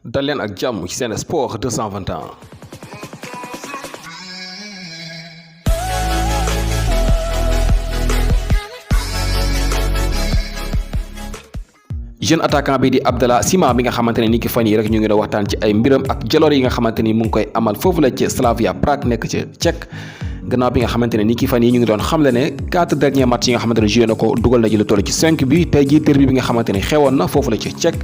dal leen ak jàmm ci Sen Sport 221. jeune attaquant bi di Abdallah Sima bi nga xamanteni ni ki fan yi rek ñu ngi do waxtaan ci ay mbiram ak jaloor yi nga xamanteni mu ngi koy amal fofu la ci Slavia Prague nek ci Tchèque gannaaw bi nga xamanteni ni ki fan yi ñu ngi doon xamle ne 4 derniers matchs yi nga xamanteni joué nako dugal na ci lu toll ci 5 bi tay ji derby bi nga xamanteni xewon na fofu la ci Tchèque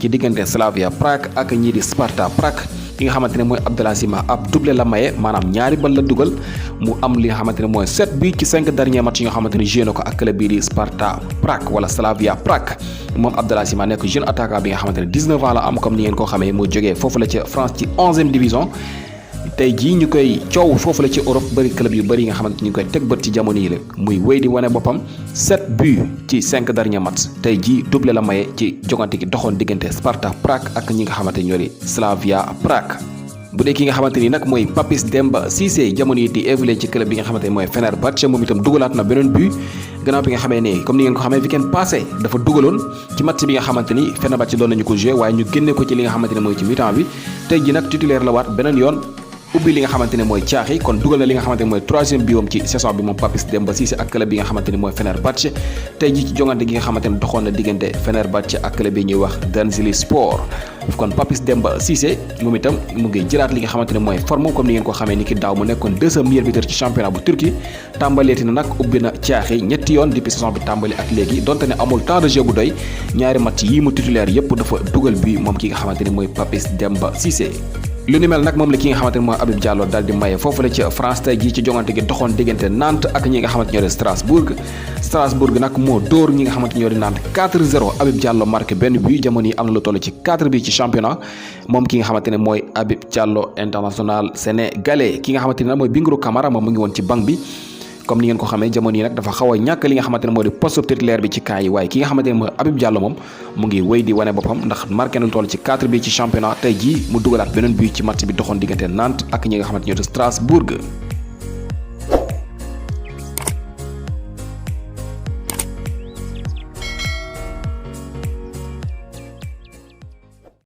ci diggante Slavia Prague ak ñi di Sparta Prague ki nga xamanteni moy Abdallah Sima ab doublé la maye manam ñaari bal la dugal mu am li nga xamanteni moy 7 bi ci 5 derniers matchs yi nga xamanteni joué nako ak club bi di Sparta Prague wala Slavia Prague mom Abdallah Sima nek jeune attaquant bi nga xamanteni 19 ans la am comme ni ngeen ko xamé mo joggé fofu la ci France ci 11e division tay ji ñukoy ciow fofu la ci Europe bari club yu bari nga xamanteni ñukoy tek beut ci jamono yi la muy wéy di wone bopam 7 buts ci 5 derniers matchs tay ji doublé la maye ci jogante gi doxone digënté Sparta Prague ak ñi nga xamanteni ñori Slavia Prague bu dee ki nga xamanteni nak moy Papis Demba Cissé jamono yi di évoluer ci club bi nga xamanteni moy Fenerbahçe mom itam dugulat na benen but gannaaw bi nga xamé né comme ni ngeen ko xamé weekend passé dafa dugaloon ci match bi nga xamanteni Fenerbahçe doon nañu ko jouer waye ñu génné ko ci li nga xamanteni moy ci mi-temps bi tay ji nak titulaire la waat benen yoon ubbi li nga xamanteni moy tiaxi kon dugal na li nga xamanteni moy 3e biom ci saison bi mom Papis Demba Cissé ak club bi nga xamanteni moy Fenerbahçe tay ji ci jongante gi nga xamanteni doxone na digënté Fenerbahçe ak club bi ñuy wax Denizlispor kon Papis Demba Cissé mom itam mu ngi jëlaat li nga xamanteni moy forme comme ni ngeen ko xamé ni ki daw mu nekkon 2e meilleur buteur ci championnat bu Turquie tambaleeti na nak ubbi na tiaxi ñetti yoon depuis saison bi tambali ak légui donte ne amul temps de jeu bu doy ñaari match yi mu titulaire yépp dafa dugal bi mom ki nga xamanteni moy Papis Demba Cissé lu ni mel nak mom la ki nga xamanteni moy Habib Diallo daldi maye fofu la ci France tay ji ci jongante gi doxone digënté Nantes ak ñi nga xamanteni ñoo Strasbourg nak mo door ñi nga xamanteni ñoo di Nantes 4-0 Habib Diallo marqué ben but jamono yi am na lu toll ci 4 bi ci championnat mom ki nga xamanteni moy Habib Diallo international sénégalais ki nga xamanteni moy Bingrou Kamara mom mu ngi won ci banc bi comme ni ngeen ko xamé jamono yi nak dafa xawa ñak li nga xamanteni modi poste titulaire bi ci kaay way ki nga xamanteni moy Habib Diallo mom mu ngi wéy di wone bopam ndax marqué na toll ci 4 bi ci championnat tay ji mu dugalat benen but ci match bi doxone digënté Nantes ak ñi nga xamanteni ñoo Strasbourg